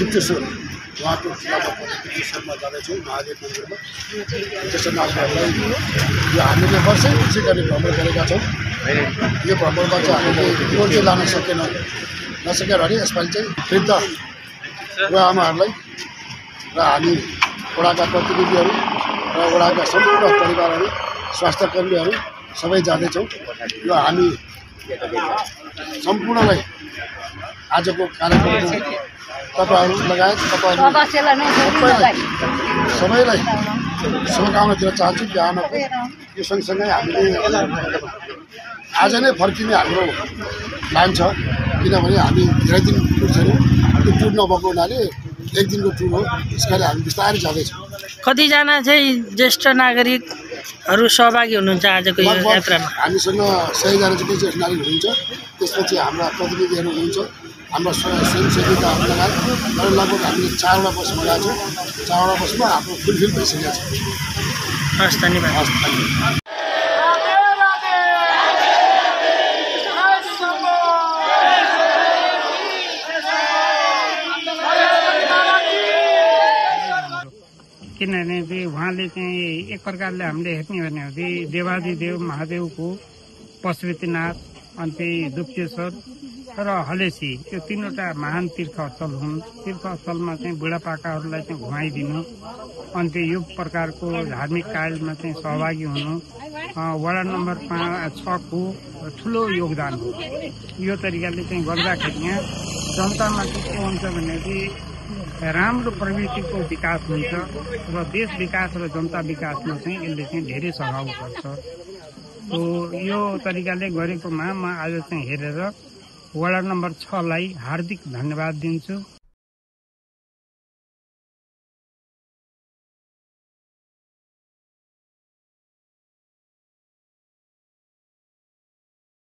गुप्तेश्वर उहाँको जिल्लामा पर्ने गुप्तेश्वरमा जाँदैछौँ महादेव मन्दिरमा। त्यस्तो नागरिकहरूलाई यो हामीले वर्षैपछि गरी भ्रमण गरेका छौँ। यो भ्रमणमा चाहिँ हामीले रोड चाहिँ लान नसकेर भने यसपालि चाहिँ वृद्ध बुवाआमाहरूलाई र हामी वडाका प्रतिनिधिहरू र वडाका सम्पूर्ण परिवारहरू स्वास्थ्यकर्मीहरू सबै जाँदैछौँ। यो हामी सम्पूर्णलाई आजको कार्यक्रममा तपाईँहरू लगायत सबैलाई शुभकामना दिन चाहन्छु। बिहानको यो सँगसँगै हामीले आज नै फर्किने हाम्रो प्लान छ, किनभने हामी धेरै दिन टुर छैनौँ। त्यो टुर नभएको हुनाले एक दिनको टुर हो, त्यस कारण हामी बिस्तारै जाँदैछौँ। कतिजना चाहिँ ज्येष्ठ नागरिकहरू सहभागी हुनुहुन्छ आजको यो यात्रामा? हामीसँग 100 जना चाहिँ ज्येष्ठ नागरिक हुनुहुन्छ। त्यसपछि हाम्रा प्रतिनिधिहरू हुनुहुन्छ, हाम्रा स्वयंसेवीकाहरू लगायत लगभग हामीले 4वटा बस मगाएको छौँ। 4वटा बसमा हाम्रो फुलफिल भइसकेको छ। हस्, धन्यवाद। किनभने उहाँले चाहिँ एक प्रकारले हामीले हेर्ने हो भने देवादिदेव महादेवको पशुपतिनाथ अनि त्यही गुप्तेश्वर र हलेसी यो 3वटा महान तीर्थस्थल हुन्। तीर्थस्थलमा चाहिँ बुढापाकाहरूलाई चाहिँ घुमाइदिनु अनि त्यो यो प्रकारको धार्मिक कार्यमा चाहिँ सहभागी हुनु वडा नम्बर 6 को ठुलो योगदान हो। यो तरिकाले चाहिँ गर्दाखेरि यहाँ जनतामा चाहिँ के हुन्छ भनेदेखि राम्रो प्रवृत्तिको विकास हुन्छ र देश विकास र जनता विकासमा चाहिँ यसले चाहिँ धेरै सघाउ गर्छ। यो तरिकाले गरेकोमा म आज चाहिँ हेरेर वडा नम्बर 6 लाई हार्दिक धन्यवाद दिन्छु।